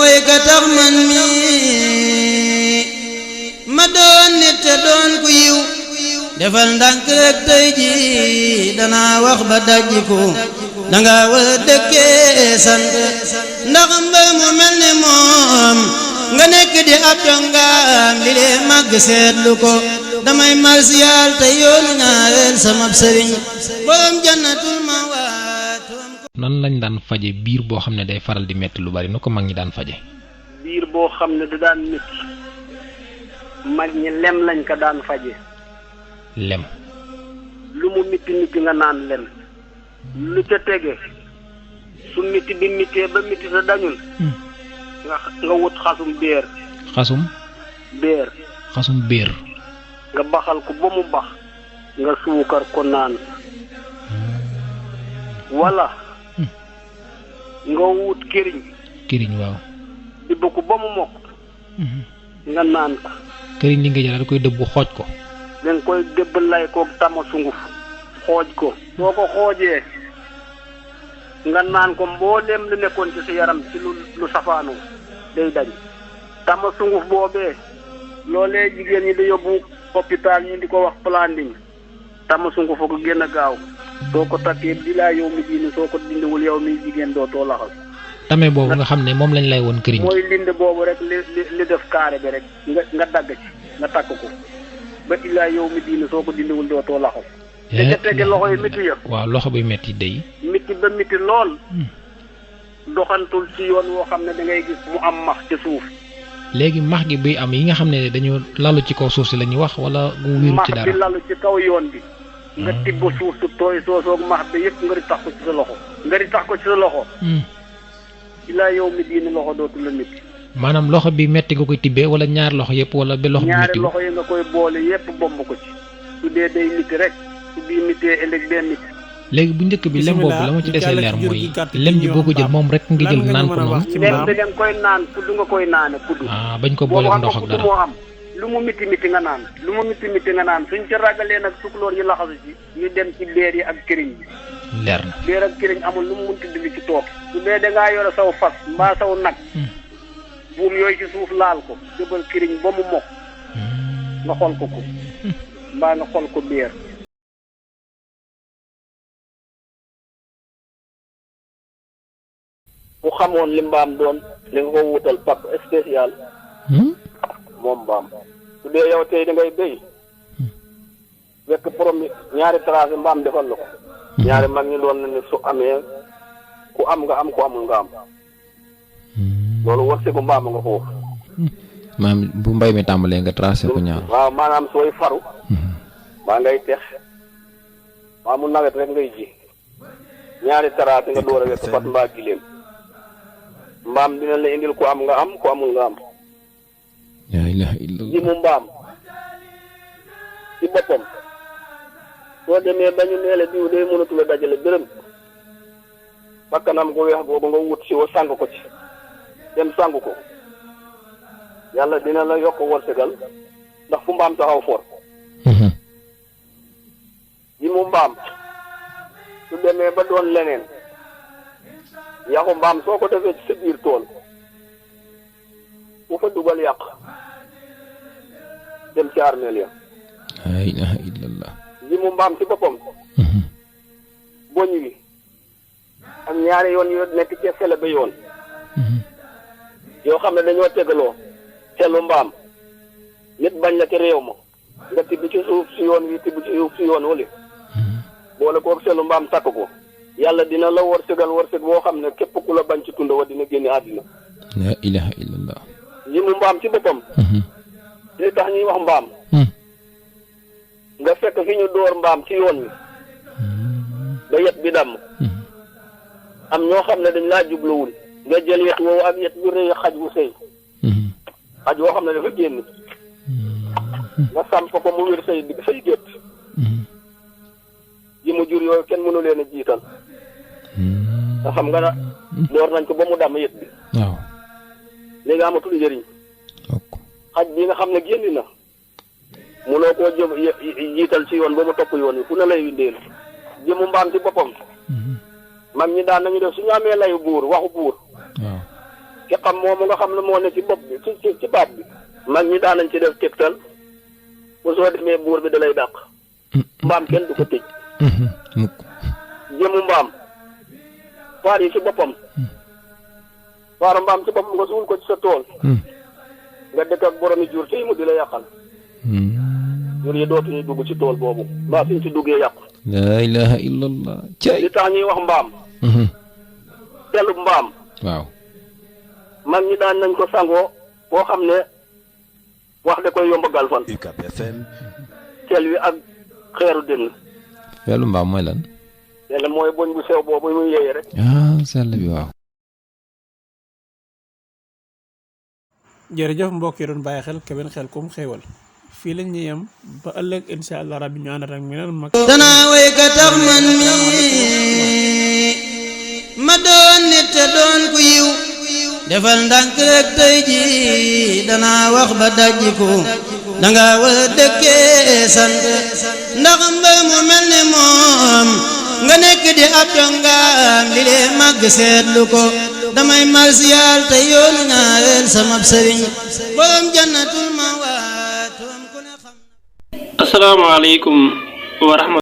way ka tax man mi ma doon nit te doon ku yiw defal ndànk rek tey ji danaa wax ba dajjiku danga war a dëkkee sant ndax mbër mu mel ni moom nga nekk di ab jongaam li lee màgg seetlu ko damay marsiyaal te yoonu ñaareel sama sëriñ borom jannatul mawaat. nan lañ daan faje biir boo xam ne day faral di metti lu bari nu ko mag ñi daan faje. biir boo xam ne da daan metti mag ñi lem lañ ko daan faje. lem. lu mu miti miti nga naan lem. lu ca tege su miti bi mitee ba miti sa dañul. nga wut xasum béer. xasum. béer. xasum béer. nga baxal ko ba mu bax nga suukar ko naan. wala nga wut këriñ. këriñ waaw. dibb ko ba mu mokk. nga naan ko. këriñ li nga jël da koy dëbb xooj ko. danga koy dëbb lay koog tama sunguf xooj ko. boo ko xoojee nga naan ko mbooleem lu nekkoon ci sa yaram ci lu safaanoo day dañ. tama sunguf boobee loolee jigéen ñi di yóbbu hôpital ñi di ko wax planning. tama sunguf ko gën a gaaw. soo ko takkee di laa yow mi diini soo ko dindiwul yow mi jigéen dootoo laxal. tame boobu nga xam ne moom lañ lay woon këriñ. mooy lind boobu rek li def carré bi rek nga dagg ci nga takk ko ba illaa yow mi diini soo ko dindiwul dootoo laxal. te ca tege loxo yi miti yëpp. waaw loxo bi metti day. miti ba miti lool. doxantul ci yoon woo xam ne da ngay gis mu am max ci suuf. léegi max gi buy am yi nga xam ne dañoo lalu ci kaw suuf si la ñuy wax wala mu wéeru ci dara. max bi lalu ci kaw yoon bi. nga tibb suuf su tooy soosoog max bi yëpp nga di tax ko ci sa loxo. nga di tax ko ci sa loxo. ilaa yow mi diini loxo dootul la miti. maanaam loxo bi metti nga koy tibbee wala ñaar loxo yëpp wala ba loxo bi metti. ñaari loxo yi nga koy boole yëpp bomb ko ci. su dee day miti rek su bii mitee ëllëg bee miti. léegi bu njëkk bi lem boobu la ma ci desee leer mooy lem ji boo ko jël moom rek nga jël naan ko noonu. lem bi danga koy naan kudd nga koy naane kudd. bañ ko boole ndox ak dara moo am lu mu miti miti nga naan lu mu miti miti nga naan suñ ca ragalee nag suklóor yi laxasu ci ñu dem ci beer yi ak këriñ yi. leer na beer ak këriñ amul lu mu munti dindi ci toog. su dee dangaa yore saw fas mbaa saw nag. buum yooyu ci suuf laal ko jëbal këriñ ba mu mokk nga xol ko mbaa nga xol ko beer. bu xamoon li mbaam doon li nga ko wutal pap spécial. moom mbaam su dee yow tey da ngay béy fekk promis ñaari tracé mbaam defal la ko. ñaari mag ñi doon na ne su amee ku am nga am ku amul nga am. loolu wërsëgu mbaam nga foofu. maam bu mbay mi tàmbalee nga tracé ko ñaar. waaw maanaam sooy faru. maa ngay tex maa mu nawet rek ngay ji ñaari tracé nga door a wekk fat mbaa gileem. mbaam dina la indil ku am nga am ku amul nga am. la ilaha illallah. ji mu mbaam ci boppam soo demee ba ñu neele diw day mënatu la dajale bërëm bakkanam gu weex boobu nga wut si wa sàng ko ci dem sàng ko yàlla dina la yokk wërsëgal ndax fu mbaam taxaw for. ji mu mbaam su demee ba doon leneen yaxu mbaam soo ko defee ci sa biir tool bu fa dugal yàq dem ci armeel ya. la ilaha illallah. ji mu mbaam ci boppam. boñ wi ak ñaari yoon yoo nekk ci sele ba yoon. yoo xam ne dañoo tegaloo selu mbaam nit bañ la ci réew ma nga tibb ci suuf si yoon wi tibb ci suuf si yoon wala boole koog selu mbaam takk ko yàlla dina la wërsëgal wërsëg boo xam ne képp ku la bañ ci tunda wa dina génne àddina. la ilaha illallah. ji mu mbaam ci boppam. li tax ñuy wax mbaam. nga fekk fi ñu door mbaam ci yoon wi ba yet bi damm. am ñoo xam ne dañ laa jubluwul nga jël yet woowu ak yet bu rëy xaj bu sëy. xaj woo xam ne dafa génn. nga samp ko mu wér say gétt. ji mu jur yooyu kenn mënu leen a jiital. nga xam nga na door nañ ko ba mu damm yet bi. waaw. léegi amatul njëriñ. xaj bi nga xam ne génn na mënoo koo jiital ci yoon ba mu topp yoon wi fu ne lay windeel. ji mu mbaam ci boppam. mag ñi daan nañu def su ñu amee layu buur waxu buur. waaw ki xam moomu nga xam ne moo ne ci bopp bi ci baat bi mag ñi daan nañ ci def tegtal bu soo demee buur bi da lay dàq mbaam kenn du ko tëj mukk jëmu mbaam faar yi ci boppam faaru mbaam ci boppam nga suul ko ci sa tool nga dëkk ak boromi jur tey mu di la yàqal jur yi dootuñu dugg ci tool boobu mbaa suñ ci duggee yàqu laa ilaha illallah cay li tax ñuy wax mbaam telub mbaam waaw mag ñi daan nañ ko sangoo boo xam ne wax da koy yomb galfan tel wi ak xeeru dënn welu mbaam mooy lan yàlla mooy boñ bu sew boobu muy yéeye rek sell bi waaw jërëjëf mbokk yi doon bàyyi xel Kébémer Xelcom xéewal fii lañ ñuy yem ba ëllëg insha allah rabbi ñu àndat ak meneen mag danaa way ka tax man mi ma doon nit te doon ku yiw defal ndànk rek tey ji danaa wax ba dajjiku danga war a dëkkee sant ndax mbër mu mel ne moom nga nekk di ab jongaam li lee màgg seetlu ko damay marsiyaal te yoonu ñaareel sama sëriñ borom jannatul mawaat ku ne xam. asalaamaaleykum wa rahmatulah.